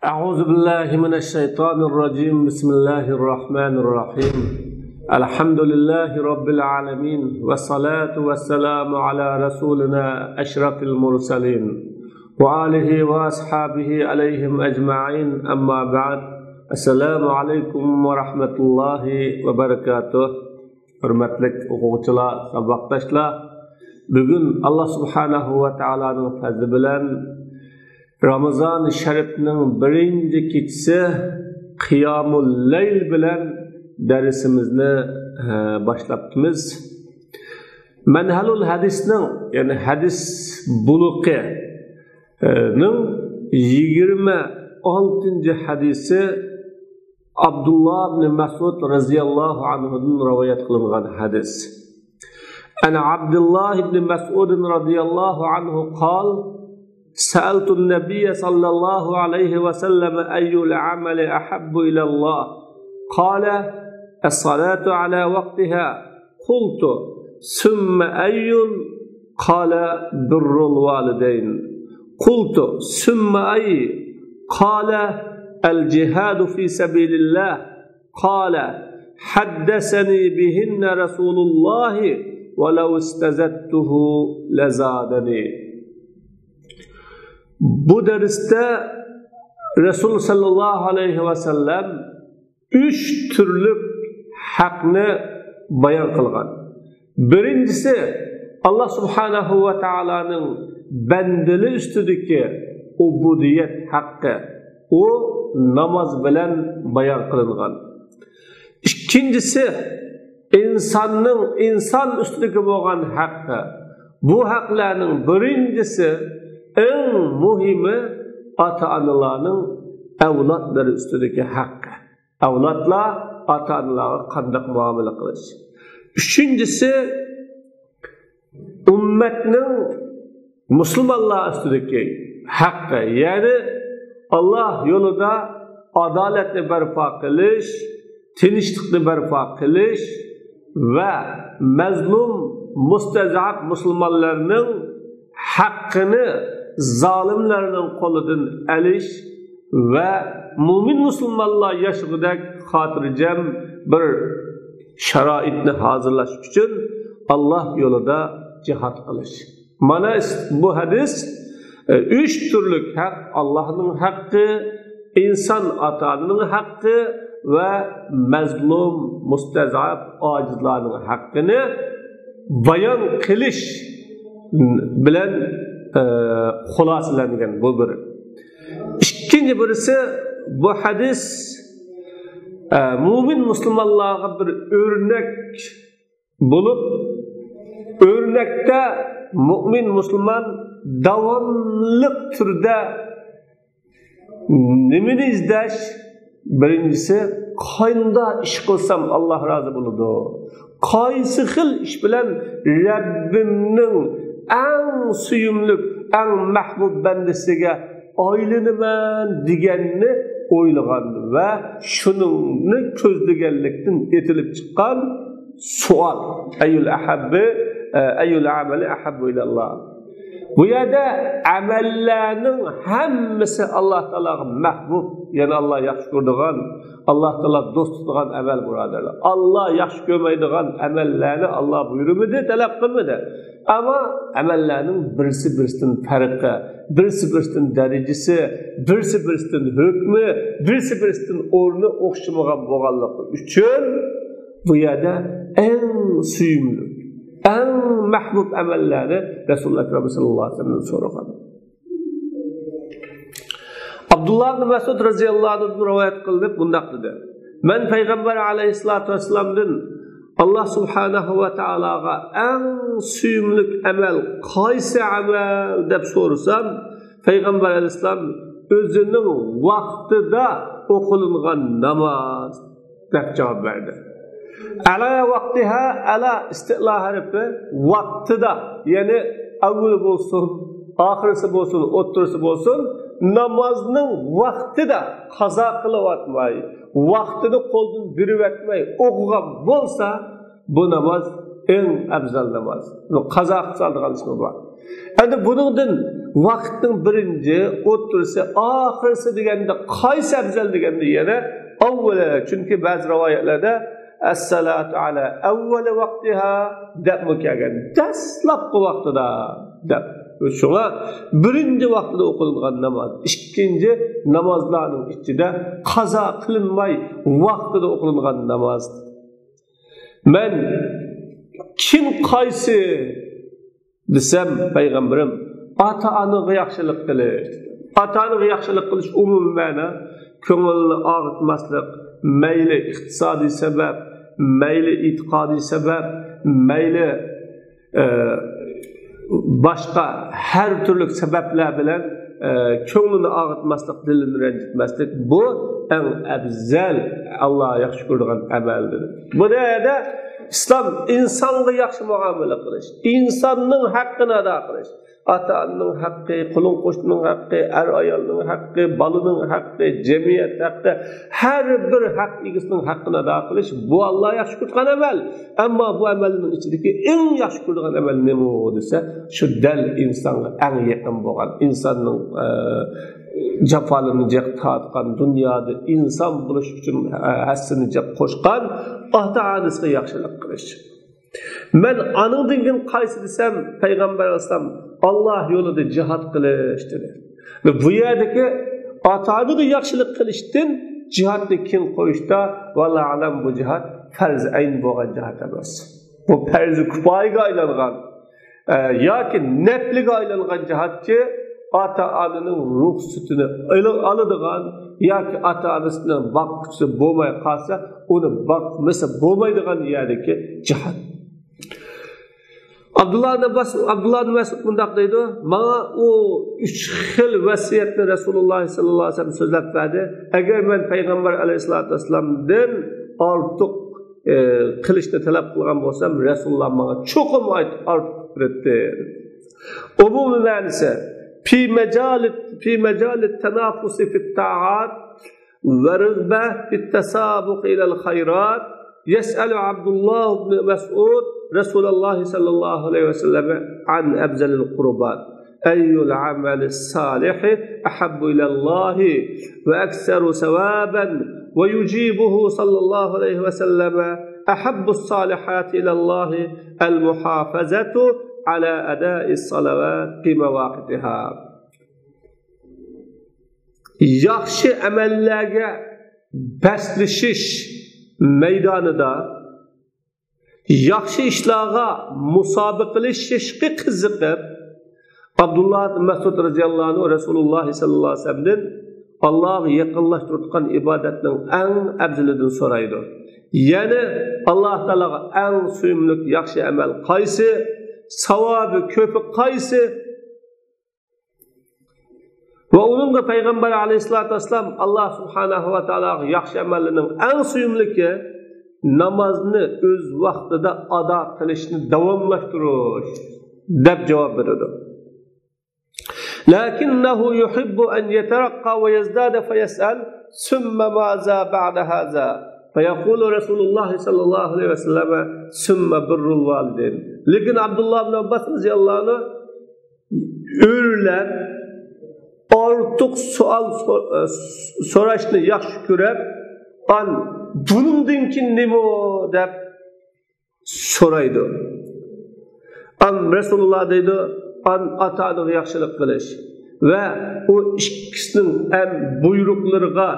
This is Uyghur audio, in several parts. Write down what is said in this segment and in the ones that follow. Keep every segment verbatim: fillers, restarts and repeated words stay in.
أعوذ بالله من الشيطان الرجيم. بسم الله الرحمن الرحيم. الحمد لله رب العالمين، والصلاة والسلام على رسولنا أشرف المرسلين وآله وأصحابه عليهم أجمعين. أما بعد. السلام عليكم ورحمة الله وبركاته. ھۆرمەتلىك ئوقۇغۇچىلار، ساۋاقداشلار، بۈگۈن ئاللا سۇبھانەھۇ ۋە تائالانىڭ پەزلى بىلەن رامىزان شەرىپنىڭ بىرىنچى كېچىسى قىيامۇل لەيل بىلەن دەرسىمىزنى، ئە، باشلاپتىمىز. مەنھەلۇل ھەدىسنىڭ، يەنى ھەدىس بۇلىقى، ئە، نىڭ يىگىرمە ئالتىنچى ھەدىسى ئابدۇللا ئىبنى مەسئۇد رەزىياللاھۇ ئەنھۇدىن رىۋايەت قىلىنغان ھەدىس. عن عبد الله بن مسعود رضي الله عنه قال: سألت النبي صلى الله عليه وسلم: أي العمل أحب إلى الله؟ قال: الصلاة على وقتها. قلت: ثم أي؟ قال: بر الوالدين. قلت: ثم أي؟ قال: الجهاد في سبيل الله. قال: حدثني بهن رسول الله ولو استزدته لزادني. بۇ دەرستە رەسۇل سەللەللاھۇ ئەلەيھى ۋەسەللەم ئۈچ تۈرلۈك ھەقنى بايان قىلغان. بىرىنچىسى، ئاللا سۇبھانەھۇ ۋە تائالانىڭ بەندىلەر ئۈستىدىكى ئۇبۇدىيەت ھەققى. ئۇ ناماز بىلەن بايان قىلىنغان. ئىككىنچىسى، ئىنساننىڭ ئىنسان ئۈستىدىكى بولغان ھەققى. بۇ ھەقلەرنىڭ بىرىنچىسى، ئەڭ مۇھىمى، ئاتا-ئانىلارنىڭ ئەۋلادلىرى ئۈستىدىكى ھەققى. ئەۋلادلار ئاتا-ئانىلارغا قانداق مۇئامىلە قىلىش. ئۈچىنچىسى، ئۈممەتنىڭ مۇسۇلمانلار ئۈستىدىكى ھەققى، يەنى ئاللا يولىدا ئادالەتنى بەرپا قىلىش، تىنچلىقنى بەرپا قىلىش ۋە مەزلۇم، مۇستەزئەپ مۇسۇلمانلارنىڭ ھەققىنى زالىملارنىڭ قولىدىن ئېلىش ۋە مۇئمىن مۇسۇلمانلار ياشىغۇدەك خاتىرجەم بىر شارائىتنى ھازىرلاش ئۈچۈن ئاللا يولىدا جىھاد قىلىش. مانا بۇ ھەدىس، ئە، ئۈچ تۈرلۈك ھەق، ئاللانىڭ ھەققى، ئىنسان ئاتا-ئانىنىڭ ھەققى ۋە مەزلۇم، مۇستەزئەپ، ئاجىزلارنىڭ ھەققىنى بايان قىلىش بىلەن، ئە، خۇلاسىلەنگەن بۇ بىر. ئىككىنچى بىرسى، بۇ ھەدىس، ئە، مۇئمىن مۇسۇلمانلارغا بىر ئۆرنەك بولۇپ، ئۆرنەكتە مۇئمىن مۇسۇلمان داۋاملىق تۈردە نېمىنى ئىزدەش؟ بىرىنچىسى، قانداق ئىش قىلسام ئاللا رازى بولىدۇ؟ قايسى خىل ئىش بىلەن رەببىمنىڭ ئەڭ سۆيۈملۈك، ئەڭ مەھبۇب بەندىسىگە ئايلىنىمەن دېگەننى ئويلىغان ۋە شۇنىڭنى كۆزلىگەنلىكتىن ئېتىلىپ چىققان سوئال. ئەييۇل ئەھەببى، ئەييۇل ئەمەلى ئەھەببۇ ئىلەللا. بۇ يەردە ئەمەللەرنىڭ ھەممىسى ئاللا تائالاغا مەھبۇب، يەنى ئاللا ياخشى كۆرىدىغان، ئاللا تائالا دوست تۇتىدىغان ئەمەل، بۇرادەرلەر. ئاللا ياخشى كۆرمەيدىغان ئەمەللەرنى ئاللا بۇيرۇمىدى، تەلەپ قىلمىدى. ئەمما ئەمەللەرنىڭ بىرسى بىرسىدىن پەرقى، بىرسى بىرسىدىن دەرىجىسى، بىرسى بىرسىدىن ھۆكمى، بىرسى بىرسىدىن ئورنى ئوخشىمىغان بولغانلىقى ئۈچۈن بۇ يەردە ئەڭ سۆيۈملۈك، ئەڭ مەھبۇب ئەمەللەرنى رەسۇلى ئەكرەم سەللەللاھۇ ئەلەيھى ۋەسەللەمدىن سورىغان. ئابدۇللا ئىبنى مەسئۇد رەزىيەللاھۇ ئەنھۇدىن رىۋايەت قىلىنىپ مۇنداق دېدى: مەن پەيغەمبەر ئەلەيھىسسالاتۇ ۋەسسالامدىن ئاللا سۇبھانەھۇ ۋە تائالاغا ئەڭ سۆيۈملۈك ئەمەل قايسى ئەمەل دەپ سورىسام، پەيغەمبەر ئەلەيھىسسالام ئۆزىنىڭ ۋاقتىدا ئوقۇلۇنغان ناماز دەپ جاۋاب بەردى. ئەلا ۋاقتىھا، ئەلا ئىستىئلا ھەرپى، ۋاقتىدا، يەنى ئەۋۋىلى بولسۇن، ئاخىرسى بولسۇن، ئوتتۇرىسى بولسۇن، نامازنىڭ ۋاقتىدا قازا قىلىۋاتماي، ۋاقتىنى قولدىن بېرىۋەتمەي ئوقۇغان بولسا، بۇ ناماز ئەڭ ئەۋزەل ناماز. بۇ قازا قىلسا ئالىدىغان ئىشمۇ بار. ئەمدى بۇنىڭدىن ۋاقىتنىڭ بىرىنچى، ئوتتۇرىسى، ئاخىرسى دېگەندە قايسى ئەۋزەل دېگەندە يەنە ئەۋۋەلى. چۈنكى بەزى رىۋايەتلەردە ئەسسالاتۇ ئەلا ئەۋۋەلى ۋاقتىھا دەپمۇ كەلگەن. دەسلەپكى ۋاقتىدا دەپ. شۇڭا بىرىنچى ۋاقتىدا ئوقۇلىدىغان ناماز، ئىككىنچى نامازلارنىڭ ئىچىدە قازا قىلىنماي ۋاقتىدا ئوقۇلىدىغان ناماز. مەن كىم قايسى دېسەم، پەيغەمبىرىم، ئاتا-ئانىغا ياخشىلىق قىلىش. ئاتا-ئانىغا ياخشىلىق قىلىش ئومۇمىي مەنە، كۆڭۈلنى ئاغرىتماسلىق، مەيلى ئىقتىسادىي سەۋەب، مەيلى ئېتىقادىي سەۋەب، مەيلى، ئە، باشقا ھەر تۈرلۈك سەۋەبلەر بىلەن، ئە، كۆڭلىنى ئاغرىتماسلىق، دىلىنى رەنجىتمەسلىك، بۇ ئەڭ ئەۋزەل، ئاللا ياخشى كۆرىدىغان ئەمەل، دېدى. بۇ يەردە ئىسلام ئىنسانغا ياخشى مۇئامىلە قىلىش، ئىنساننىڭ ھەققىنى ئادا قىلىش. ئاتا-ئانىنىڭ ھەققى، قولۇم-قوشنىنىڭ ھەققى، ئەر-ئايالنىڭ ھەققى، بالىنىڭ ھەققى، جەمئىيەت ھەققى، ھەر بىر ھەق ئىگىسىنىڭ ھەققىنى ئادا قىلىش، بۇ ئاللا ياخشى كۆرىدىغان ئەمەل. ئەمما بۇ ئەمەلنىڭ ئىچىدىكى ئەڭ ياخشى كۆرىدىغان ئەمەل نېمە دېسە، شۇ دەل ئىنسانغا ئەڭ يېقىن بولغان، ئىنساننىڭ، ئە، جاپالىرىنى جىق تارتقان، دۇنيادا ئىنسان بولۇش ئۈچۈن، ئە، ھەسسىنى جىق قوشقان ئاتا-ئانىسىغا ياخشىلىق قىلىش. مەن ئانىڭدىن كېيىن قايسى دېسەم، پەيغەمبەر ئەلەيھىسسالام، ئاللا يولىدا جىھاد قىلىش، دېدى. بۇ يەردىكى ئاتا-ئانىغا ياخشىلىق قىلىشتىن جىھادنى كېيىن قويۇشتا، ۋاللاھۇ ئەلەم، بۇ جىھاد پەرز ئەين بولغان جىھاد ئەمەس. بۇ پەرز كۇپايىگە ئايلانغان، ئە، ياكى نەپلىگە ئايلانغان جىھادكى، ئاتا-ئانىنىڭ رۇخسىتىنى ئېلى-، ئالىدىغان ياكى ئاتا-ئانىسىنىڭ باققۇچىسى بولماي قالسا، ئۇنى باقمىسا بولمايدىغان يەردىكى جىھاد. ئابدۇللا ئىبن ئابباس، ئابدۇللا ئىبن مەسئۇد مۇنداق دەيدۇ، ماڭا ئۇ ئۈچ خىل ۋەسىيەتنى رەسۇلۇللا ساللاللاھۇ ئەلەيھى ۋەسەللەم سۆزلەپ بەردى. ئەگەر مەن پەيغەمبەر ئەلەيھىسسالاتۇ ۋەسسالامدىن ئارتۇق، ئى، قىلىشنى تەلەپ قىلغان بولسام، رەسۇلۇللا ماڭا چوقۇم ئارتۇق قىلىپ بېرەتتى. ئومۇمىي مەنىسى، في مجال، في مجال التنافس في الطاعات والرغبة في التسابق إلى الخيرات، يسأل عبد الله بن مسعود رسول الله صلى الله عليه وسلم عن أفضل القربات. أي العمل الصالح أحب إلى الله وأكثر ثوابا؟ ويجيبه صلى الله عليه وسلم، أحب الصالحات إلى الله المحافظة على أداء الصلوات في مواقتها. ياخشى ئەمەللەرگە بەسلىشىش مەيدانىدا ياخشى ئىشلارغا مۇسابىقىلىشىشقا قىزىقىپ، ئابدۇللا ئىبن مەسئۇد رەزىياللاھۇ ئەنھۇ رەسۇلۇللا سەللەللاھۇ ئەلەيھى ۋەسەللەمدىن ئاللاغا يېقىنلاشتۇرۇدىغان ئىبادەتنىڭ ئەڭ ئەۋزىلىدىن سورايدۇ. يەنى ئاللا تائالاغا ئەڭ سۆيۈملۈك ياخشى ئەمەل قايسى؟ ساۋابى كۆپى قايسى؟ ۋە ئۇنىڭدا پەيغەمبەر ئەلەيھىسسالاتۇ ۋەسسالام، ئاللا سۇبھانەھۇ ۋە تائالاغا ياخشى ئەمەللەرنىڭ ئەڭ سۆيۈملۈكى نامازنى ئۆز ۋاقتىدا ئادا قىلىشنى داۋاملاشتۇرۇش، دەپ جاۋاب بېرىدۇ. لكنه يحب أن يترقى ويزداد فيسأل: ثم ماذا بعد هذا؟ فيقول رسول الله صلى الله عليه وسلم: ثم بر الوالدين. لېكىن ئابدۇللا ئىبن ئابباس رەزىياللاھۇ ئەنھۇ ئۆرلەپ، ئارتۇق سوئال سو-، سوراشنى ياخشى كۆرۈپ، ئان بۇنىڭدىن كېيىن نېمە دەپ سورايدۇ. ئان رەسۇلۇللا دەيدۇ، ئان ئاتا-ئانىغا ياخشىلىق قىلىش ۋە ئۇ ئىككىسىنىڭ ھەم بۇيرۇقلىرىغا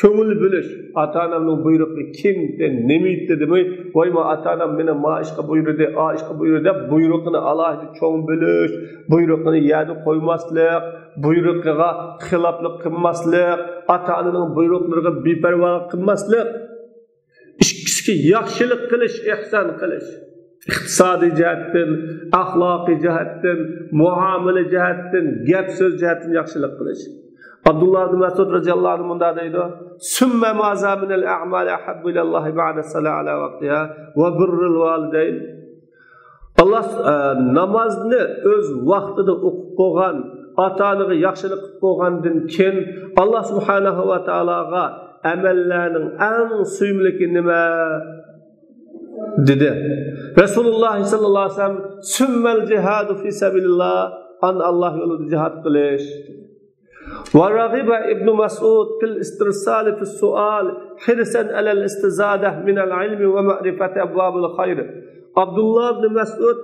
كۆڭۈل بۆلۈش. ئاتا-ئانامنىڭ بۇيرۇقى كىمدە، نېمە ئېيتتى دېمەي، ۋاي، ما ئاتا-ئانام مېنى ما ئىشقا بۇيرۇدى، ئا ئىشقا بۇيرۇدى دەپ، بۇيرۇقىنى ئالاھىدە چوڭ بۆلۈش، بۇيرۇقىنى يەردە قويماسلىق، بۇيرۇقىغا خىلاپلىق قىلماسلىق، ئاتا-ئانىنىڭ بۇيرۇقلىرىغا بىپەرۋالىق قىلماسلىق. ئىككىسىگە ياخشىلىق قىلىش، ئېھسان قىلىش. ئىقتىسادىي جەھەتتىن، ئەخلاقىي جەھەتتىن، مۇئامىلە جەھەتتىن، گەپ سۆز جەھەتتىن ياخشىلىق قىلىش. ئابدۇللا ئىبن مەسئۇد رەزىياللاھۇ ئەنھۇ مۇنداق دەيدۇ: ثم ماذا من الأعمال أحب إلى الله بعد الصلاة على وقتها وبر الوالدين؟ ئاللا، ئە، نامازنى ئۆز ۋاقتىدا ئوقۇپ بولغان، ئاتا-ئانىغا ياخشىلىق قىلىپ بولغاندىن كېيىن، ئاللا سۇبھانەھۇ ۋە تائالاغا ئەمەللەرنىڭ ئەڭ سۆيۈملۈكى نېمە؟ دېدى. رەسۇلۇللا ساللاللاھۇ ئەلەيھى ۋەسەللەم، ثم الجهاد في سبيل الله، ئان ئاللاھ يولىدا جىھاد قىلىش. ورغب ابن مسعود في الاسترسال في السؤال حرصا على الاستزادة من العلم ومعرفة أبواب الخير. ئابدۇللا ئىبن مەسئۇد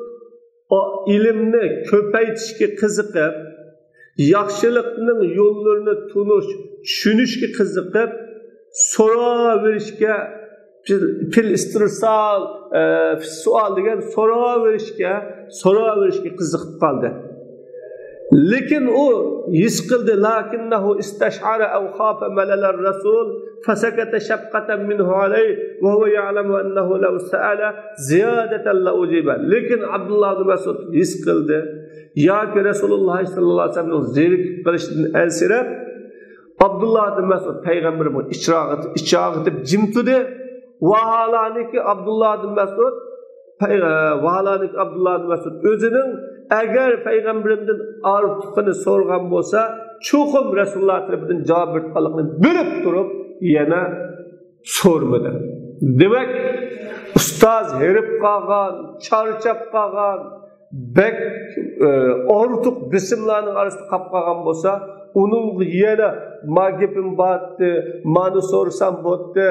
ئىلىمنى كۆپەيتىشكە قىزىقىپ، ياخشىلىقنىڭ يوللىرىنى تونۇش، چۈشىنىشكە قىزىقىپ، سوراۋېرىشكە، في الاسترسال، ئە، في السؤال دېگەن سوراۋېرىشكە، سوراۋېرىشكە قىزىقىپ قالدى. لېكىن ئۇ ھېس قىلدى، لكنه استشعر أو خاف ملل الرسول فسكت شفقة منه عليه وهو يعلم أنه لو سأل زيادة لأجيب. لېكىن ئابدۇللا ئىبن مەسئۇد ھېس قىلدى، ياكى رەسۇلۇللا سەللەللاھۇ ئەلەيھى ۋەسەللەمنىڭ زېرىكىپ قېلىشىدىن ئەنسىرەپ، ئابدۇللا ئىبن مەسئۇد پەيغەمبىرىمنىڭ ئىچىگە ئېغىتىپ جىم تۇردى. ۋاھالەنكى ئابدۇللا ئىبن مەسئۇد، پەي-، ۋاھالەنكى ئابدۇللا ئىبن مەسئۇد ئۆزىنىڭ ئەگەر پەيغەمبىرىمدىن ئارتۇقىنى سورىغان بولسا، چوقۇم رەسۇلۇللا تەرىپىدىن جاۋاب بېرىدىغانلىقىنى بىلىپ تۇرۇپ يەنە سورىمىدى. دېمەك، ئۇستاز ھېرىپ قالغان، چارچاپ قالغان، بەك، ئە، ئارتۇق بېسىملارنىڭ ئارىسىدا قاپ قالغان بولسا، ئۇنىڭغا يەنە ما گېپىم بارتتى، مانى سورىسام بولاتتى،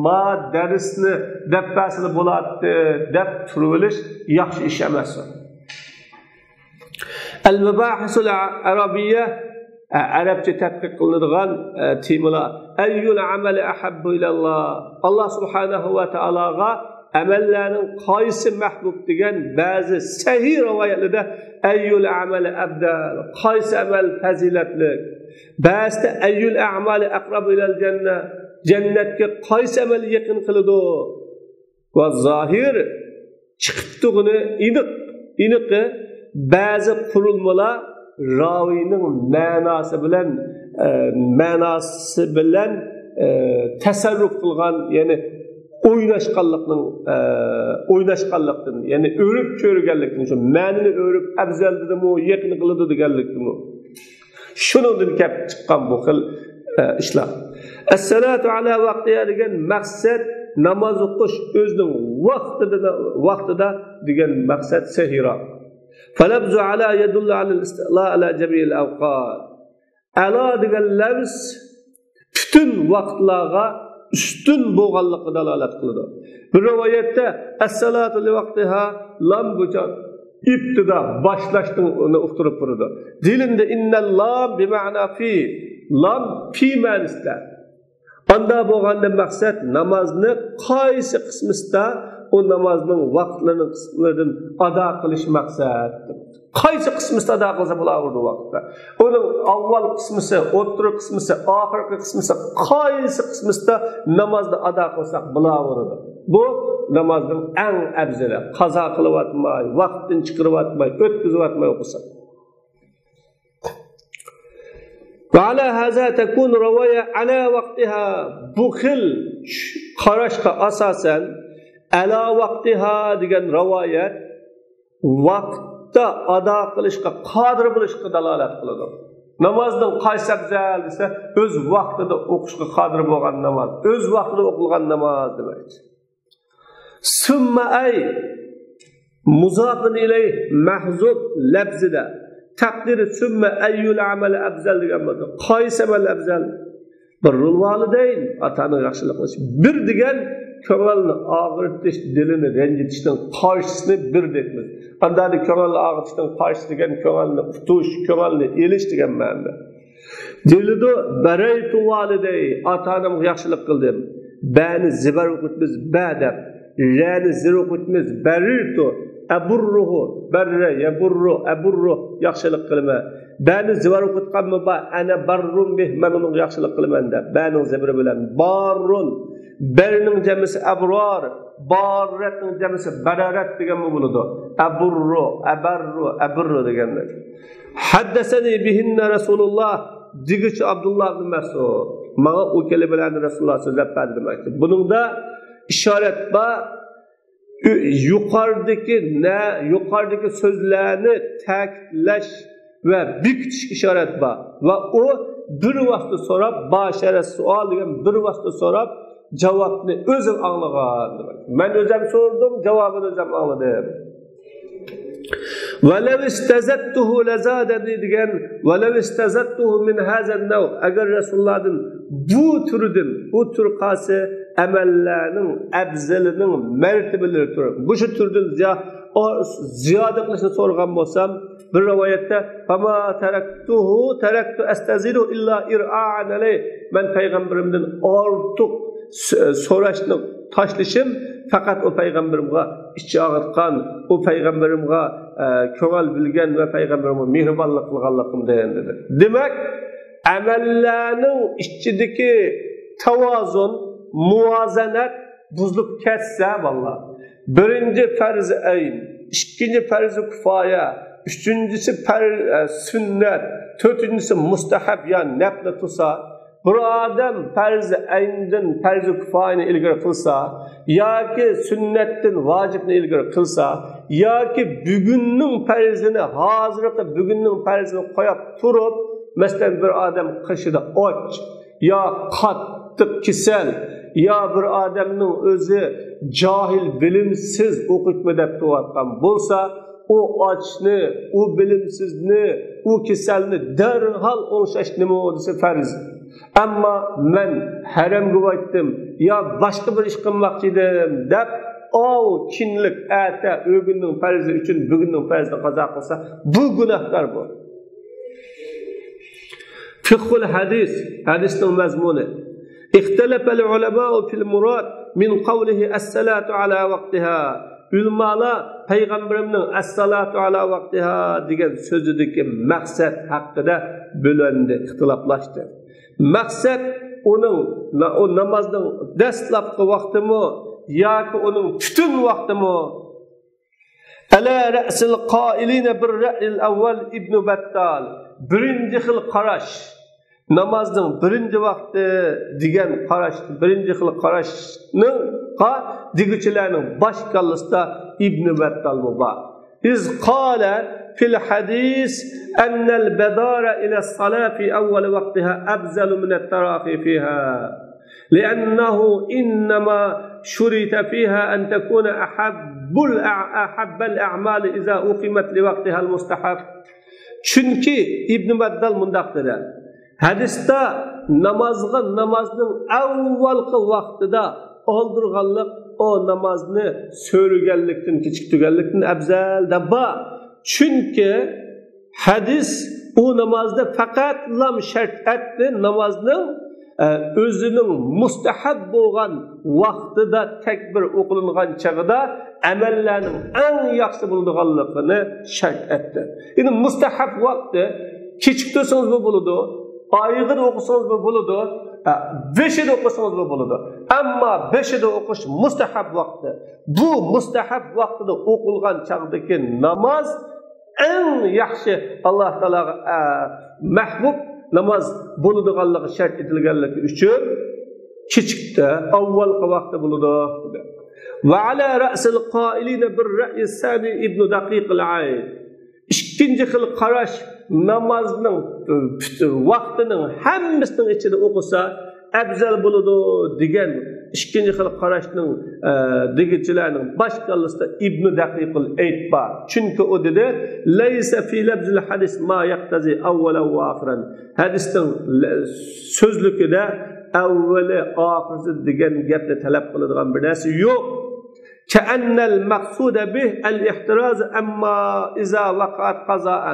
ما دەرسنى دەپ بەرسىلا بولاتتى دەپ تۇرۇۋېلىش ياخشى ئىش ئەمەس. المباحث العربية، ئە، ئەرەبچە تەتقىق قىلىنىدىغان، ئە، تېمىلار. أي العمل أحب إلى الله؟ ئاللا سۇبھانەھۇ ۋە تائالاغا ئەمەللەرنىڭ قايسى مەھبۇب دېگەن بەزى سەھىھ رىۋايەتلەردە أي العمل أفضل، قايسى ئەمەل پەزىلەتلىك؟ بەزىدە أي الأعمال أقرب إلى الجنة، جەننەتكە قايسى ئەمەل يېقىن قىلىدۇ؟ ۋە زاھىر، چىقىپ تۇرغىنى ئېنىق، ئېنىقى، بەزى قۇرۇلمىلار راۋىنىڭ مەناسى بىلەن، ئە، مەناسى بىلەن، ئە، تەسەررۇپ قىلغان، يەنى ئويناشقانلىقنىڭ، ئە، ئويناشقانلىقتىن، يەنى ئۆرۈپ چۆرۈگەنلىكتىن، شۇ مەنىنى ئۆرۈپ ئەۋزەل دېدىمۇ، يېقىن قىلىدۇ دېگەنلىكتىنمۇ. شۇنىڭدىن كەپ چىققان بۇ خىل، ئە، ئىشلار. الصلاة على وقتها دېگەن مەقسەت ناماز ئوقۇش ئۆزىنىڭ ۋاقتىدا، ۋاقتىدا دېگەن مەقسەت سەھىھراق. فلفظ على يدل على الاستعلاء على جميع الأوقات. ئەلا دېگەن لەۋز پۈتۈن ۋاقىتلارغا ئۈستۈن بولغانلىقىغا دالالەت قىلىدۇ. بىر رىۋايەتتە الصلاة لوقتها، لام بويىچە ئىبتىدا، باشلاشنى ئۇقتۇرۇپ بېرىدۇ. دېيىلىندى إن اللام بمعنى في، لام في مەنىسىدە. ئاندا بولغاندا مەقسەت نامازنى قايسى قىسمىسىدا، ئۇ نامازنىڭ ۋاقىتلىرىنىڭ قىسمىدىن ئادا قىلىش مەقسەت. قايسى قىسمىسىدا ئادا قىلسا بولاۋېرىدۇ ۋاقىتتا. ئۇنىڭ ئاۋۋال قىسمىسى، ئوتتۇرا قىسمىسى، ئاخىرقى قىسمىسى، قايسى قىسمىسىدا نامازنى ئادا قىلساق بولاۋېرىدۇ. بۇ نامازنىڭ ئەڭ ئەۋزىلى. قازا قىلىۋاتماي، ۋاقىتتىن چىقىرىۋاتماي، ئۆتكۈزۈۋاتماي ئوقۇساق. وعلى هذا تكون رواية على وقتها. بۇ خىل قاراشقا ئاساسەن، ئەلا ۋاقتىھا دېگەن رىۋايەت ۋاقىتتا ئادا قىلىشقا قادىر بولۇشقا دالالەت قىلىدۇ. نامازنىڭ قايسى ئەۋزەل دېسە، ئۆز ۋاقتىدا ئوقۇشقا قادىر بولغان ناماز، ئۆز ۋاقتىدا ئوقۇلغان ناماز دېمەكچى. ثم أي مۇزاپۇن ئىلەيھ مەھزۇپ لەپزىدە تەقدىرى ثم أي العمل أفضل دېگەن بولىدۇ. قايسى ئەمەل ئەۋزەل؟ بر الوالدين، ئاتا-ئانىغا ياخشىلىق قىلىش. بىر دېگەن كۆڭۈلنى ئاغرىتىش، دىلىنى رەنجىتىشنىڭ قارشىسىنى بىر دەيمىز. ئانداقتا كۆڭۈلنى ئاغرىتىشنىڭ قارشىسى دېگەن كۆڭۈلنى ئۇتۇش، كۆڭۈلنى ئېلىش دېگەن مەنىدە. دېيىلىدۇ، بررت والدي، ئاتا-ئانامغا ياخشىلىق قىلدىم. بەنى زېبەر ئوقۇتىمىز، بە دەپ. رەنى زېر ئوقۇتىمىز، بررت. أبره، بەررە، يەبۇررۇ، ئەبۇررۇ، ياخشىلىق قىلىمەن. بەنى زېبەر ئوقۇتقانمۇ بار، أنا بر به، مەن ئۇنىڭغا ياخشىلىق قىلىمەن دەپ. بەنىڭ زېبىرى بىلەن. باررۇن، بەرنىڭ جەمئىسى ئەبرار، باررەتنىڭ جەمئىسى بەرەرەت دېگەنمۇ بولىدۇ. ئەبۇررۇ، ئەبەررۇ، ئەبۇررۇ دېگەندەك. حدثني بهن رسول الله، دېگۈچى ئابدۇللا ئىبن مەسئۇد. ماڭا ئۇ كەلىمىلەرنى رەسۇلۇللا سۆزلەپ بەردى دېمەكچى. بۇنىڭدا ئىشارەت بار. يۇقىرىدىكى نە-، يۇقىرىدىكى سۆزلەرنى تەكىتلەش ۋە بېكىتىش ئىشارەت بار. ۋە ئۇ بىر ۋاقىتتا سوراپ، باشەرە سوئال دېگەن بىر ۋاقىتتا سوراپ، جاۋابنى ئۆزى ئاڭلىغان. مەن ئۆزۈم سورىدىم، جاۋابىنى ئۆزۈم ئاڭلىدىم. ولو استزدته لزادني دېگەن، ولو استزدته من هذا النوع، ئەگەر رەسۇلۇللادىن بۇ تۈردىن، بۇ تۈر قالسا ئەمەللەرنىڭ ئەپزىلىنىڭ مەرتىبىلىرى تۈر، مۇشۇ تۈردىن زىيا-، ئو-، زىيادە قىلىشنى سورىغان بولسام، بىر رىۋايەتتە، فما تركته، تركت أستزيده إلا إرعاء عليه، مەن پەيغەمبىرىمدىن ئارتۇق س-، سوراشنى تاشلىشىم پەقەت ئۇ پەيغەمبىرىمغا ئىچى ئاغرىتقان، ئۇ پەيغەمبىرىمغا، ئە، كۆڭۈل بۆلگەن ۋە پەيغەمبىرىمغا مېھرىبانلىق قىلغانلىقىمدىن، دېدى. دېمەك، ئەمەللەرنىڭ ئىچىدىكى تاۋازۇن، مۇۋازەنەت بۇزۇلۇپ كەتسە، بالىلار، بىرىنچى پەرز ئەين، ئىككىنچى پەرز كۇپايە، ئۈچىنچىسى پەر-، ئە، سۈننەت، تۆتىنچىسى مۇستەھەب يا نەپلى تۇرسا، بىر ئادەم پەرز ئەيندىن پەرز كۇپايىنى ئىلگىرى قىلسا، ياكى سۈننەتتىن ۋاجىپنى ئىلگىرى قىلسا، ياكى بۈگۈننىڭ پەرزىنى، ھازىرقى بۈگۈننىڭ پەرزىنى قويۇپ تۇرۇپ، مەسىلەن، بىر ئادەم قېشىدا ئاچ، يا قاتتىق كېسەل، يا بىر ئادەمنىڭ ئۆزى جاھىل، بىلىمسىز، ئوقۇتما دەپ تۇرۇۋاتقان بولسا، ئۇ ئاچنى، ئۇ بىلىمسىزنى، ئۇ كېسەلنى دەرھال ئوڭشاش نېمە دېسە پەرز. ئەمما مەن ھەرەمگە باراتتىم يا باشقا بىر ئىش قىلماقچى ئىدىم دەپ، ئاۋۇ كېيىنلىك ئەتە ئۆگۈننىڭ پەرزى ئۈچۈن بۈگۈننىڭ پەرزىنى قازا قىلسا، بۇ گۇناھكار بۇ. فىقھۇل ھەدىس، ھەدىسنىڭ مەزمۇنى. اختلف العلماء في المراد من قوله الصلاة على وقتها. ئۆلىمالار پەيغەمبىرىمنىڭ ئەسسالاتۇ ئالا ۋاقتىھا دېگەن سۆزىدىكى مەقسەت ھەققىدە بۆلۈندى، ئىختىلاپلاشتى. مەقسەت ئۇنىڭ، ئۇ نامازنىڭ دەسلەپكى ۋاقتىمۇ ياكى ئۇنىڭ پۈتۈن ۋاقتىمۇ؟ على رأس القائلين بالرأي الأول ابن بطال. بىرىنچى خىل قاراش، نامازنىڭ بىرىنچى ۋاقتى دېگەن قاراش، بىرىنچى خىل قاراشنىڭغا دېگۈچىلەرنىڭ باش كاللىسىدا ئىبنى بەتتالمۇ بار. إذ قال في الحديث أن البدار إلى الصلاة في أول وقتها أفضل من التراخي فيها، لأنه إنما شرط فيها أن تكون أحب الأع-، أحب الأعمال إذا أقيمت لوقتها المستحب. چۈنكى ئىبنى بەتتال مۇنداق دېدى، ھەدىستە نامازغا نامازنىڭ ئەۋۋالقى ۋاقتىدا ئالدۇرغانلىق ئۇ نامازنى سۆرىگەنلىكتىن، كېچىكتۈرگەنلىكتىن ئەۋزەل دەپ بار. چۈنكى ھەدىس ئۇ نامازنى پەقەتلا شەرت ئەتتى، نامازنىڭ، ئە، ئۆزىنىڭ مۇستەھەب بولغان ۋاقتىدا تەكبىر ئوقۇلۇنغان چېغىدا ئەمەللەرنىڭ ئەڭ ياخشى بولىدىغانلىقىنى شەرت ئەتتى. يەنى مۇستەھەب ۋاقتى، كېچىكتۈرسىڭىزمۇ بولىدۇ، ئايىغىدا ئوقۇسىڭىزمۇ بولىدۇ، ئە، بېشىدا ئوقۇسىڭىزمۇ بولىدۇ. ئەمما بېشىدا ئوقۇش مۇستەھەب ۋاقتى. بۇ مۇستەھەب ۋاقتىدا ئوقۇلغان چاغدىكى ناماز ئەڭ ياخشى، ئاللا تائالاغا، ئە، مەھبۇب ناماز بولىدىغانلىقى شەرت ئېتىلگەنلىكى ئۈچۈن كېچىكتە، ئاۋۋالقى ۋاقتى بولىدۇ. وعلى رأس القائلين بالرأي الثاني ابن دقيق العيد. ئىككىنچى خىل قاراش، نامازنىڭ، ئە، پۈتۈن ۋاقتىنىڭ ھەممىسىنىڭ ئىچىدە ئوقۇسا ئەۋزەل بولىدۇ دېگەن ئىككىنچى خىل قاراشنىڭ، ئە، دېگۈچىلەرنىڭ باش كاللىسىدا ئىبنى دەقىقۇل ئەيد بار. چۈنكى ئۇ دېدى، ليس في لفظ الحديث ما يقتضي أولا وآخرا. ھەدىسنىڭ لە-، سۆزلۈكىدە ئەۋۋىلى، ئاخىرسى دېگەن گەپنى تەلەپ قىلىدىغان بىر نەرسە يوق. كأن المقصود به الاحتراز عما إذا وقعت قضاء.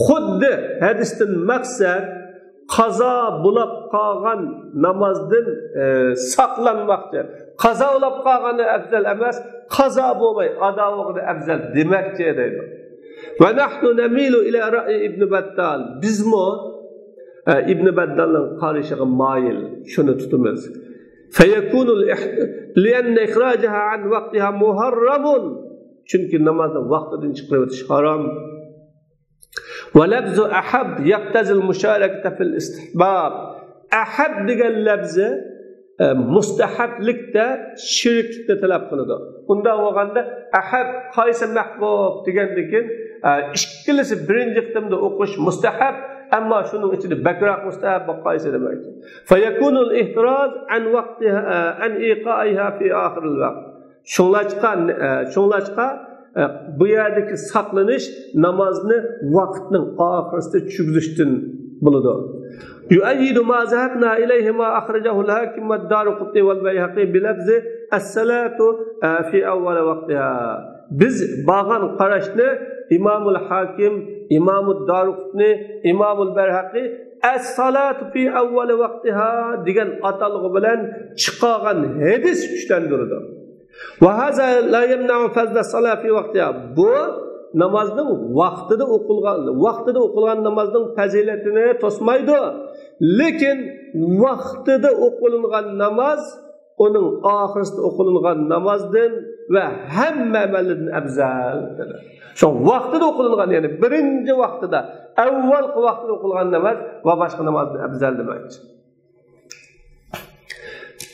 خۇددى ھەدىستىن مەقسەت قازا بولاپ قالغان نامازدىن، ئە، ساقلانماقچى. قازا بولاپ قالغىنى ئەۋزەل ئەمەس، قازا بولماي ئادا بولغىنى ئەۋزەل دېمەكچى دەيدۇ. ونحن نميل إلى رأي ابن بطال. بىزمۇ، ئە، ئىبنى بەتتالنىڭ قارىشىغا مايىل، شۇنى تۇتىمىز. فيكون الاح-، لأن إخراجها عن وقتها محرم. چۈنكى نامازنى ۋاقتىدىن چىقىرىۋېتىش ھارام. ولفظ أحب يقتضي المشاركة في الاستحباب. ئەھەب دېگەن لەپزى، ئە، مۇستەھەبلىكتە شېرىكلىكنى تەلەپ قىلىدۇ. ئۇنداق بولغاندا، ئەھەب قايسى مەھبۇب دېگەندىن كېيىن، ئە، ئىككىلىسى بىرىنچى قېتىمدا ئوقۇش مۇستەھەب، ئەمما شۇنىڭ ئىچىدە بەكرەك مۇستەھەب بۇ قايسى دېمەكچى. فيكون الاحتراز عن وقتها، ئە، عن إيقاعها في آخر الوقت. شۇڭلاشقا، ئە، شۇڭلاشقا ئە، بۇ يەردىكى ساقلىنىش نامازنى ۋاقىتنىڭ ئاخىرسىدا چۈشۈرۈشتىن بولىدۇ. يؤيد ما ذهبنا إليه ما أخرجه الحاكم والدارقطني والبيهقي بلفظ الصلاة، ئە، في أول وقتها. بىز بارغان قاراشنى ئىمامۇل ھاكىم، ئىمامۇ دارىقۇتنى، ئىمامۇل بەيھەقى «ئەس-سالاتۇ فى ئەۋۋەلى ۋاقتىھا» دېگەن ئاتالغۇ بىلەن چىقارغان ھەدىس كۈچلەندۈرىدۇ. «ۋە ھازا لا يەمنەئۇ فەزلەس سالا فى ۋاقتىھا». بۇ نامازنىڭ ۋاقتىدا ئوقۇلغان، ۋاقتىدا ئوقۇلغان نامازنىڭ پەزىلىتىنى توسمايدۇ. لېكىن ۋاقتىدا ئوقۇلۇنغان ناماز ئۇنىڭ ئاخىرسىدا ئوقۇلۇنغان نامازدىن ۋە ھەممە ئەمەللەردىن ئەۋزەل، دېدى. شۇ ۋاقتىدا ئوقۇلۇنغان، يەنى بىرىنچى ۋاقتىدا، ئەۋۋەلقى ۋاقتىدا ئوقۇلغان ناماز ۋە باشقا نامازدىن ئەۋزەل دېمەكچى.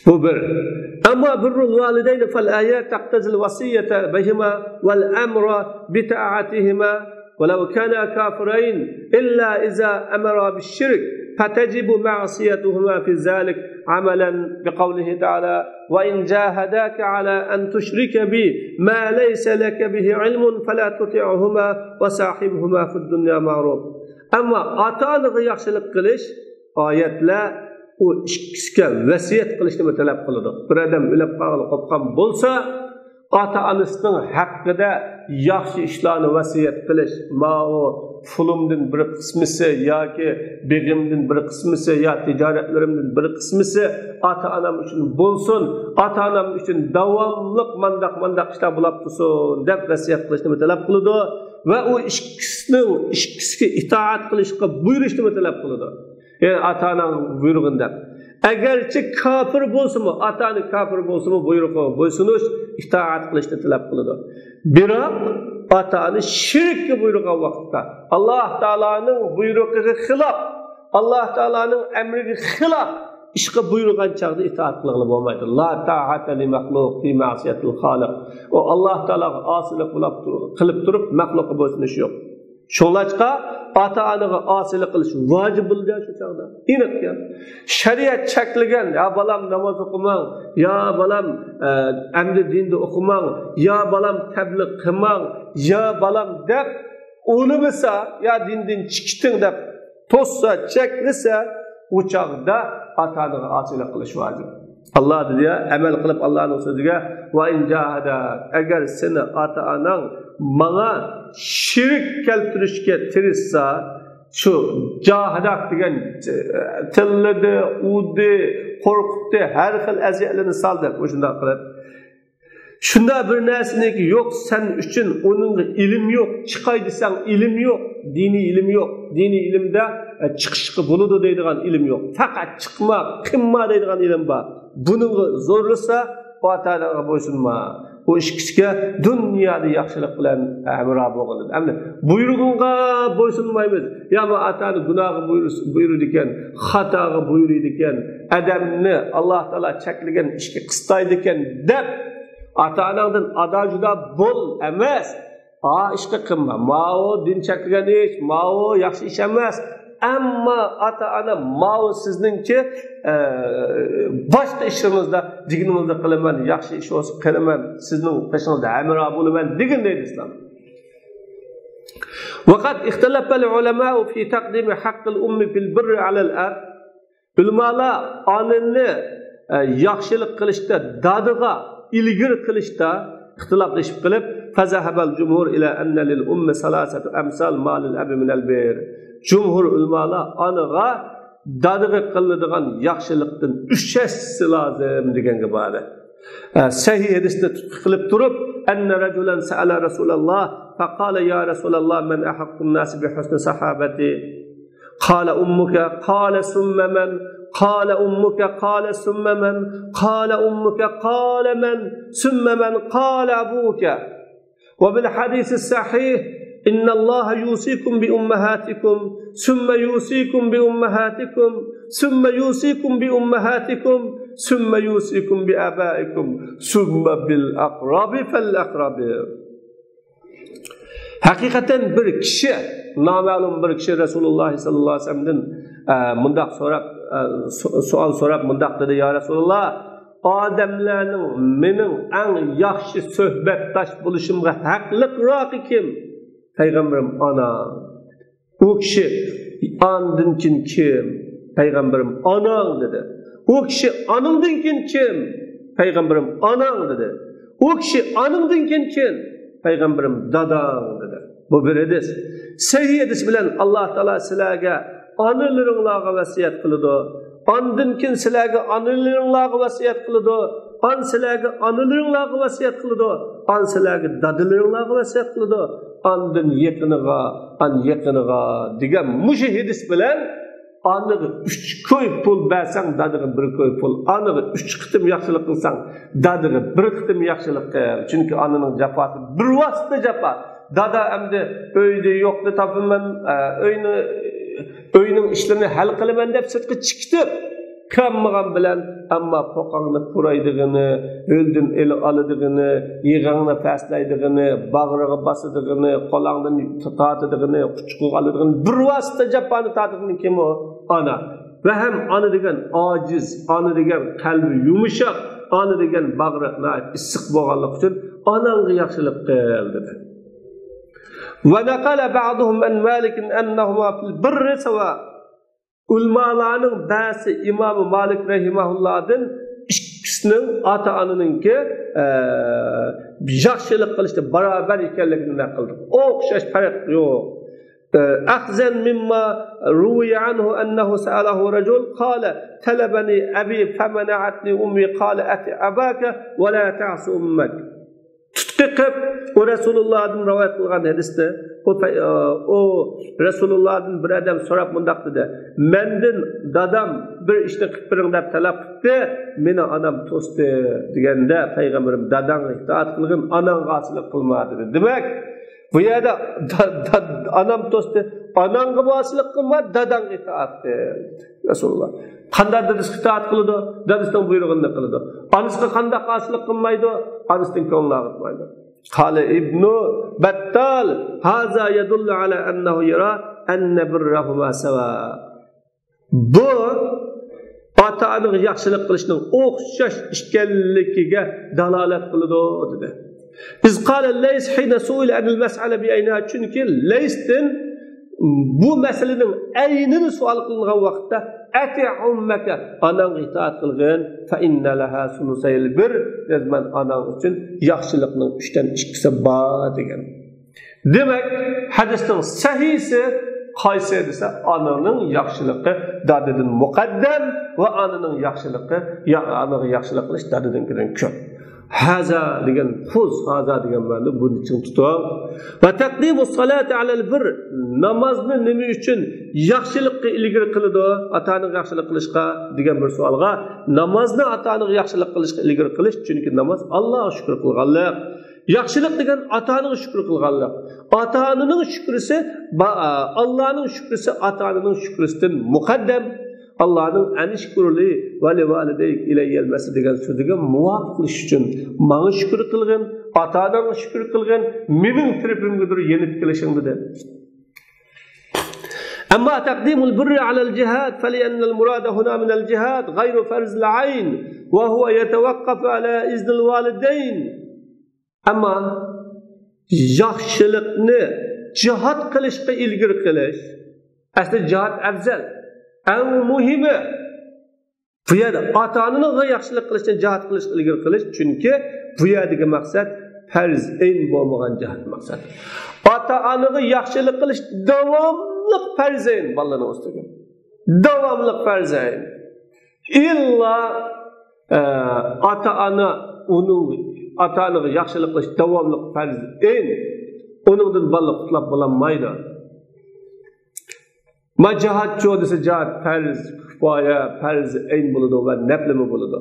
بۇ بىر. أما بر الوالدين فالآية تقتضي الوصية بهما والأمر بطاعتهما ولو كانا كافرين إلا إذا أمرا بالشرك فتجب معصيتهما في ذلك عملا بقوله تعالى: وإن جاهداك على أن تشرك بي ما ليس لك به علم فلا تطعهما وصاحبهما في الدنيا معروفا. ئەمما ئاتا-ئانىغا ياخشىلىق قىلىش ئايەتلەر ئۇ ئىككىسىگە ۋەسىيەت قىلىشنىمۇ تەلەپ قىلىدۇ. بىر ئادەم ئۆلۈپ قالغىلى قوپقان بولسا، ئاتا-ئانىسىنىڭ ھەققىدە ياخشى ئىشلارنى ۋەسىيەت قىلىش، ماۋۇ پۇلۇمدىن بىر قىسمىسى ياكى بېغىمدىن بىر قىسمىسى يا تىجارەتلىرىمدىن بىر قىسمىسى ئاتا-ئانام ئۈچۈن بولسۇن، ئاتا-ئانام ئۈچۈن داۋاملىق مانداق-مانداق ئىشلار بولاپ تۇرسۇن دەپ ۋەسىيەت قىلىشنىمۇ تەلەپ قىلىدۇ ۋە ئۇ ئىككىسىنىڭ، ئىككىسىگە ئىتائەت قىلىشقا بۇيرۇشنىمۇ تەلەپ قىلىدۇ. يەنى ئاتا-ئاناڭ بۇيرۇغىنى دەپ. ئەگەرچە كاپىر بولسىمۇ، ئاتا-ئانا كاپىر بولسىمۇ، بۇيرۇقىغا بويسۇنۇش، ئىتائەت قىلىشنى تەلەپ قىلىدۇ. بىراق ئاتا-ئانا شىرككە بۇيرۇغان ۋاقىتتا، ئاللاھ تائالانىڭ بۇيرۇقىغا خىلاپ، ئاللاھ تائالانىڭ ئەمرىگە خىلاپ ئىشقا بۇيرۇغان چاغدا ئىتائەت قىلغىلى بولمايدۇ. لا تاعەتە لىمەخلۇق فى مەسىيەتىل خالىق. ئۇ ئاللاھ تائالاغا ئاسىيلىق قىلىپ تۇر-، قىلىپ تۇرۇپ مەخلۇققا بويسۇنۇش يوق. شۇڭلاشقا ئاتا-ئانىغا ئاسىيلىق قىلىش ۋاجىپ بولىدۇ شۇ چاغدا. ئېنىق گەپ. شەرىئەت چەكلىگەن، يا بالام ناماز ئوقۇماڭ، يا بالام، ئە، ئەمدى دىندا ئوقۇماڭ، يا بالام تەبلىغ قىلماڭ، يا بالام دەپ ئۇنىمىسا، يا دىندىن چىقىتىڭ دەپ توسسا، چەكلىسە، ئۇ چاغدا ئاتا-ئانىغا ئاسىيلىق قىلىش ۋاجىپ. ئاللاھ دېدى يا، ئەمەل قىلىپ ئاللاھنىڭ سۆزىگە، «ۋە ئىن جاھەداك»، ئەگەر سېنى ئاتا-ئاناڭ ماڭا شېرىك كەلتۈرۈشكە تىرىشسا، شۇ جاھەداك دېگەن، تىللىدى، ئۇردى، قورقۇتتى، ھەر خىل ئەزىيەتلەرنى سالدى، مۇشۇنداق قىلىپ. شۇنداق بىر نەرسىنىكى يوق سەن ئۈچۈن، ئۇنىڭغا ئىلىم يوق، چىقاي دېسەڭ ئىلىم يوق، دىنىي ئىلىم يوق. دىنىي ئىلىمدە، ئە، چىقىشقا بولىدۇ دەيدىغان ئىلىم يوق. پەقەت چىقما، قىلما دەيدىغان ئىلىم بار. بۇنىڭغا زورلىسا، ئاتا-ئاناغا بويسۇنما. بۇ ئىككىسىگە دۇنيادا ياخشىلىق بىلەن ھەمراھ بولغىلى. ئەمدى بۇيرۇغۇڭغا بويسۇنمايمىز. يا بۇ ئاتا-ئانا گۇناھقا بۇيرۇس-، بۇيرۇيدىكەن، خاتاغا بۇيرۇيدىكەن، ئادەمنى ئاللاھ تائالا چەكلىگەن ئىشقا قىستايدىكەن دەپ، ئاتا-ئاناڭدىن ئادا-جۇدا بول ئەمەس. ئا ئىشقا قىلما. ماۋۇ دىن چەكلىگەن ئىش، ماۋۇ ياخشى ئىش ئەمەس. ئەمما ئاتا-ئانا ماۋۇ سىزنىڭكى، ئە، باشقا ئىشلىرىڭىزدا دېگىنىڭىزنى قىلىمەن، ياخشى ئىش بولسا قىلىمەن، سىزنىڭ قېشىڭىزدا ھەمراھ بولىمەن دېگىن دەيدۇ ئىسلام. وقد اختلف العلماء في تقديم حق الأم في البر على الأب. ئۆلىمالار ئانىنى، ئە، ياخشىلىق قىلىشتا، دادىغا ئىلگىرى قىلىشتا ئىختىلاپلىشىپ قېلىپ، فذهب الجمهور إلى أن للأم ثلاثة أمثال ما للأب من البر. جۇمھۇر ئۆلىمالار ئانىغا، دادىغا قىلىنىدىغان ياخشىلىقتىن ئۈچ ھەسسە لازىم دېگەنگە باردى. ئە، سەھىھ ھەدىسنى تۇتقا قىلىپ تۇرۇپ، أن رجلا سأل رسول الله فقال: يا رسول الله، من أحق الناس بحسن صحابتي؟ قال أمك، قال ثم من؟ قال أمك، قال ثم من؟ قال أمك، قال من؟ ثم من؟ قال أبوك. وبالحديث الصحيح: إن الله يوصيكم بأمهاتكم، ثم يوصيكم بأمهاتكم، ثم يوصيكم بأمهاتكم، ثم يوصيكم بآبائكم، ثم بالأقرب فالأقرب. ھەقىقەتەن بىر كىشى، نامەلۇم بىر كىشى رەسۇلۇللاھ سەللەللاھۇ ئەلەيھى ۋەسەللەمدىن، ئە، مۇنداق سوراپ، ئە، سو-، سوئال سوراپ مۇنداق دېدى: يا رەسۇلۇللاھ، ئادەملەرنىڭ مېنىڭ ئەڭ ياخشى سۆھبەتداش بولۇشۇمغا ھەقلىقراقى كىم؟ پەيغەمبىرىم ئانا. ئۇ كىشى ئاندىن كېيىن كىم؟ پەيغەمبىرىم ئاناڭ دېدى. ئۇ كىشى ئانىڭدىن كېيىن كىم؟ پەيغەمبىرىم ئاناڭ دېدى. ئۇ كىشى ئانىڭدىن كېيىن كىم؟ پەيغەمبىرىم داداڭ دېدى. بۇ بىر ھەدىس. سەھىھ ھەدىس بىلەن ئاللا تائالا سىلەرگە ئانىلىرىڭلارغا ۋەسىيەت قىلىدۇ. ئاندىن كېيىن سىلەرگە ئانىلىرىڭلارغا ۋەسىيەت قىلىدۇ. ئان سىلەرگە ئانىلىرىڭلارغا ۋەسىيەت قىلىدۇ. ئان سىلەرگە دادىلىرىڭلارغا ۋەسىيەت قىلىدۇ. ئاندىن يېقىنىغا، ئان يېقىنىغا دېگەن مۇشۇ ھەدىس بىلەن ئانىغا ئۈچ كوي پۇل بەرسەڭ، دادىغا بىر كوي پۇل. ئانىغا ئۈچ قېتىم ياخشىلىق قىلساڭ، دادىغا بىر قېتىم ياخشىلىق قىل. چۈنكى ئانىنىڭ جاپاسى بىر ۋاسىتە جاپا. دادا ئەمدى ئۆيدە يوقنى تاپىمەن، ئە، ئۆينى، ئۆينىڭ ئىشلىرىنى ھەل قىلىمەن دەپ سىرتقا چىقىپ كەلمىگەن بىلەن، ئەمما پوقاڭنى پۇرايدىغىنى، ھۆلدىن ئېلى ئالىدىغىنى، يىغاڭنى پەسلەيدىغىنى، باغرىغا باسىدىغىنى، قولاڭدىن تارتىدىغىنى، قۇچىقىغا ئالىدىغىنى، بىر ۋاسىتە جاپانى تارتىدىغىنى كىم ئۇ؟ ئانا. ۋە ھەم ئانا دېگەن ئاجىز، ئانا دېگەن قەلبى يۇمشاق، ئانا دېگەن باغرى ناھايىتى ئىسسىق بولغانلىقى ئۈچۈن ئاناڭغا ياخشىلىق قىل دېدى. ونقل بعضهم عن مالك أنهما في البر سواء. ئۆلىمالارنىڭ بەزىسى ئىمام مالىك رەھىمەھۇللادىن ئىككىسىنىڭ ئاتا-ئانىنىڭكى، ئە، ياخشىلىق قىلىشتا باراۋەر ئىكەنلىكىنى نەقىل قىلدى. ئوخشاش، پەرق يوق. ئە، أخذا مما روي عنه أنه سأله رجل قال طلبني أبي فمنعتني أمي قال أطع أباك ولا تعص أمك. تۇتقا قىلىپ، ئۇ رەسۇلۇللادىن رىۋايەت قىلغان ھەدىستە، ئۇ پەي-، ئۇ رەسۇلۇللادىن بىر ئادەم سوراپ مۇنداق دېدى، مەندىن دادام بىر ئىشنى قىلىپ بېرىڭ دەپ تەلەپ قىپتۇ، مېنى ئانام توستى دېگەندە، پەيغەمبىرىم داداڭغا ئىتائەت قىلغىن، ئاناڭغا ئاسىيلىق قىلما دېدى. دېمەك، بۇ يەردە دا-، دا-، ئانام توستى، ئاناڭغا ئاسىيلىق قىلما، داداڭغا ئىتائەت قىل. رەسۇلۇللا. قانداق دادىسىغا ئىتائەت قىلىدۇ؟ دادىسىنىڭ بۇيرۇغىنىنى قىلىدۇ. ئانىسىغا قانداق ئاسىيلىق قىلمايدۇ؟ ئانىسىنىڭ كۆڭلىنى ئاغرىتمايدۇ. قال ابن بطال، هذا يدل على أنه يرى أن برهما سواء. بۇ ئاتا-ئانىغا ياخشىلىق قىلىشنىڭ ئوخشاش ئىكەنلىكىگە دالالەت قىلىدۇ، دېدى. إذ قال الليث حين سئل عن المسألة بعينها، چۈنكى لەيستىن بۇ مەسىلىنىڭ ئەينىنى سوئال قىلىنغان ۋاقىتتا، أطع أمك، ئاناڭغا ئىتائەت قىلغىن، فإن لها ثلثي البر، جەزمەن ئاناڭ ئۈچۈن ياخشىلىقنىڭ ئۈچتىن ئىككىسى بار، دېگەن. دېمەك، ھەدىسنىڭ سەھىھسى قايسى دېسە، ئانىنىڭ ياخشىلىقى دادىدىن مۇقەددەم ۋە ئانىنىڭ ياخشىلىقى، يا-، ئانىغا ياخشىلىق قىلىش دادىدىنكىدىن كۆپ. ھازا دېگەن، خۇز، ھازا دېگەن مەنىدە بۇنى چىڭ تۇتۇڭ. وتقديم الصلاة على البر، نامازنى نېمە ئۈچۈن ياخشىلىققا ئىلگىرى قىلىدۇ؟ ئاتا-ئانىغا ياخشىلىق قىلىشقا دېگەن بىر سوئالغا، نامازنى ئاتا-ئانىغا ياخشىلىق قىلىشقا ئىلگىرى قىلىش، چۈنكى ناماز ئاللاغا شۈكۈر قىلغانلىق. ياخشىلىق دېگەن ئاتا-ئانىغا شۈكۈر قىلغانلىق. ئاتا-ئانىنىڭ شۈكرىسى، با-، ئاللانىڭ شۈكرىسى ئاتا-ئانىنىڭ شۈكرىسىدىن مۇقەددەم. ئاللانىڭ «ئەنىشكۇر لى ۋە لىۋالىدەيك ئىلەييەل مەسىر» دېگەن سۆزىگە مۇۋاپىقلىشىش ئۈچۈن، ماڭا شۈكۈر قىلغىن، ئاتا-ئاناڭغا شۈكۈر قىلغىن، مېنىڭ تەرىپىمگىدۇر يېنىپ كېلىشىڭ، دېدى. أما تقديم البر على الجهاد فلأن المراد هنا من الجهاد غير فرض العين وهو يتوقف على إذن الوالدين. ئەمما ياخشىلىقنى جىھاد قىلىشقا ئىلگىرى قىلىش، ئەسلى جىھاد ئەۋزەل، ئەڭ مۇھىمى. بۇ يەردە ئاتا-ئانىغا ياخشىلىق قىلىشنى جىھاد قىلىشقا ئىلگىرى قىلىش، چۈنكى بۇ يەردىكى مەقسەت پەرز ئەين بولمىغان جىھاد مەقسەت. ئاتا-ئانىغا ياخشىلىق قىلىش داۋاملىق پەرز ئەين بالىنىڭ ئۈستىگە. داۋاملىق پەرز ئەين. ئىللا، ئە، ئاتا-ئانا ئۇنىڭ، ئاتا-ئانىغا ياخشىلىق قىلىش داۋاملىق پەرز ئەين. ئۇنىڭدىن بالىلار قۇتۇلۇپ بولالمايدۇ. ما جىھادچۇ دېسە، جىھاد پەرز كۇپايە، پەرز ئەين بولىدۇ ۋە نەپلىمۇ بولىدۇ.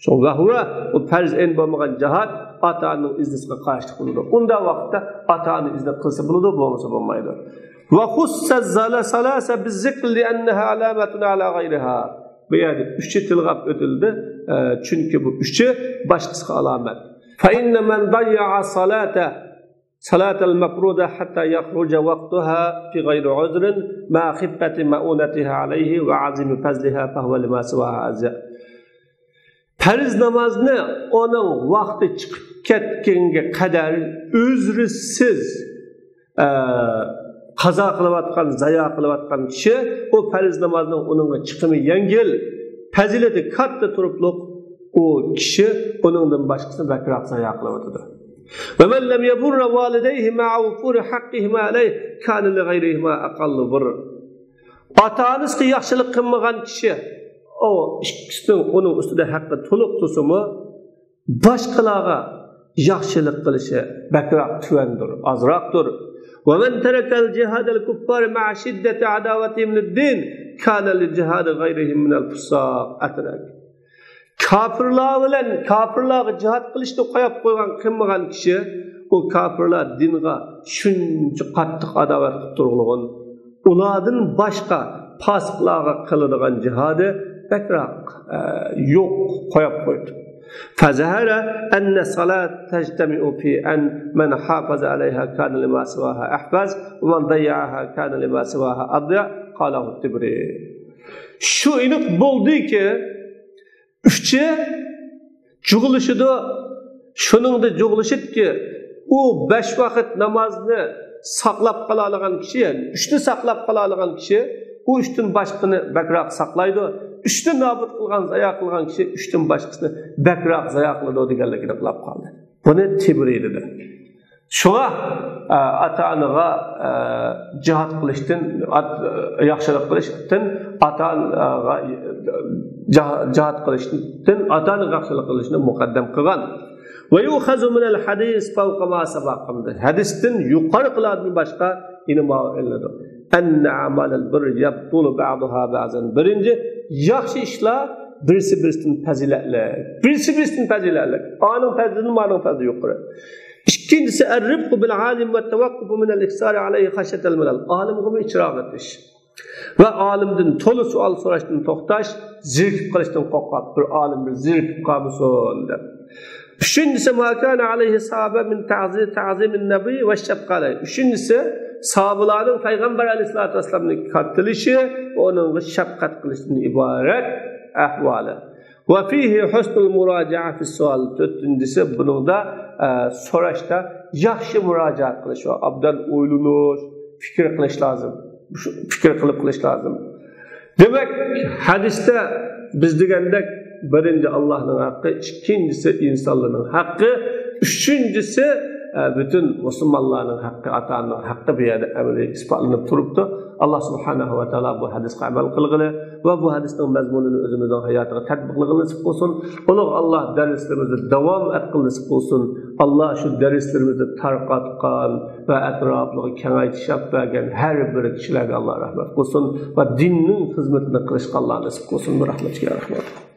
شۇڭا ۋەھۇۋە، بۇ پەرز ئەين بولمىغان جىھاد ئاتا-ئانىنىڭ ئىزنىسىغا قارشىلىق قىلىدۇ. ئۇنداق ۋاقىتتا ئاتا-ئانا ئىزنى قىلسا بولىدۇ، بولمىسا بولمايدۇ. وخص الصلاة لأنها علامة على غيرها. بۇ يەردە ئۈچى تىلغاپ ئۆتۈلدى. ئە، چۈنكى بۇ ئۈچى باشقىسىغا ئالامەت. فإن من ضيع الصلاة، الصلاة المفروضة حتى يخرج وقتها في غير عذر مع خفة مؤونتها عليه وعظيم فضلها فهو لما سواها أضيع. پەرز نامازنى ئۇنىڭ ۋاقتى چىقىپ كەتكەنگە قەدەر ئۈزرىسىز، ئە، قازا قىلىۋاتقان، زايا قىلىۋاتقان كىشى، ئۇ پەرز نامازنىڭ ئۇنىڭغا چىقىمى يەڭگىل، پەزىلىتى كاتتا تۇرۇپلۇق، ئۇ كىشى ئۇنىڭدىن باشقىسىنى بەكرەك زايا قىلىۋاتىدۇ. ومن لم يبر والديه مع وفور حقهما عليه كان لغيرهما أقل بر. ئاتا-ئانىسىغا ياخشىلىق قىلمىغان كىشى، ئۇ ئىككىسىنىڭ ئۇنىڭ ئۈستىدە ھەققى تولۇق تۇرسىمۇ، باشقىلارغا ياخشىلىق قىلىشى بەكرەك تۆۋەندۇر، ئازراقتۇر. ومن ترك الجهاد الكفار مع شدة عداوتهم للدين كان لجهاد غيرهم من الفساق أترك. كاپىرلار بىلەن، كاپىرلارغا جىھاد قىلىشنى قويۇپ قويغان، قىلمىغان كىشى، ئۇ كاپىرلار دىنغا شۇنچە قاتتىق ئاداۋەت قىلىپ تۇرغىنىغۇن، ئۇلاردىن باشقا پاسىقلارغا قىلىدىغان جىھادى بەكرەك، ئە، يوق، قويۇپ قويدى. فظهر أن الصلاة تجتمع في أن من حافظ عليها كان لما سواها أحفظ، ومن ضيعها كان لما سواها أضيع، قاله الطبري. شۇ ئېنىق بولدىكى، ئۈچى جۇغلىشىدۇ. شۇنىڭدا جۇغلىشىدىكى، ئۇ بەش ۋاقىت نامازنى ساقلاپ قالالىغان كىشى، يەنى ئۈچنى ساقلاپ قالالىغان كىشى، ئۇ ئۈچتىن باشقىنى بەكرەك ساقلايدۇ. ئۈچنى نابۇت قىلغان، زايا قىلغان كىشى ئۈچتىن باشقىسىنى بەكرەك زايا قىلىدۇ دېگەنلىكىنى قىلىپ قالدى. بۇنى تىبرىي دېدى. شۇڭا، ئە، ئاتا-ئانىغا، ئە، جىھاد قىلىشتىن، ئات-، ياخشىلىق قىلىشتىن، ئاتا-ئانىغا جىھ-، جىھاد قىلىشتىن، ئاتا-ئانىغا ياخشىلىق قىلىشنى مۇقەددەم قىلغان. ويؤخذ من الحديث فوق ما سبق. ھەدىستىن يۇقىرىقىلاردىن باشقا يەنە ماۋۇ ئېلىنىدۇ. أن أعمال البر يبطل بعضها بعضا. بىرىنچى، ياخشى ئىشلار بىرسى بىرسىدىن پەزىلەتلىك. بىرسى بىرسىدىن پەزىلەتلىك. ئانىڭ پەزىلىتى مانىڭ پەزىلىتى يۇقىرى. ئىككىنچىسى، الرفق بالعالم والتوقف من الإكثار عليه خشية الملل. ئالىمغىمۇ ئىچراق ئېتىش. ۋە ئالىمدىن تولا سوئال سوراشتىن توختاش، زېرىكىپ قېلىشتىن قورقۇپ، بىر ئالىم بىر زېرىكىپ قالمىسۇن دەپ. ئۈچىنچىسى، ما كان عليه الصحابة من تعظيم، تعظيم النبي والشفقة عليه. ئۈچىنچىسى، ساھابىلارنىڭ پەيغەمبەر ئەلەيھىسسالاتۇ ۋەسسالامنى كاتتىلىشى، ئۇنىڭغا شەپقەت قىلىشتىن ئىبارەت ئەھۋالى. وفيه حسن المراجعة في السؤال. تۆتىنچىسى، بۇنىڭدا، ئە، سوراشتا ياخشى مۇراجىئەت قىلىش ۋە ئابدان ئويلىنىش، پىكىر قىلىش لازىم. شۇ پىكىر قىلىپ قىلىش لازىم. دېمەك، ھەدىستە بىز دېگەندەك، بىرىنچى ئاللاھنىڭ ھەققى، ئىككىنچىسى ئىنسانلارنىڭ ھەققى، ئۈچىنچىسى، ئە، پۈتۈن مۇسۇلمانلارنىڭ ھەققى، ئاتا-ئانىنىڭ ھەققى بۇ يەردە ئەمەلىي ئىسپاتلىنىپ تۇرۇپتۇ. ئاللا سۇبھانەھۇ ۋە تائالا بۇ ھەدىسقا ئەمەل قىلغىلى ۋە بۇ ھەدىسنىڭ مەزمۇنىنى ئۆزىمىزنىڭ ھاياتىغا تەتبىقلىغىلى نېسىپ قىلسۇن. ئۇلۇغ ئاللا دەرسلىرىمىزنى داۋام ئەتقىلى نېسىپ قىلسۇن. ئاللا شۇ دەرسلىرىمىزنى تارقاتقان ۋە ئەتراپلىرىغا كېڭەيتىش ئېلىپ بەرگەن ھەر بىر كىشىلەرگە ئاللا رەھمەت قىلسۇن ۋە دىننىڭ خىزمىتىنى قىلىشقا ئاللا نېسىپ قىلسۇن. بىرەھمەتكە يا رەھمان.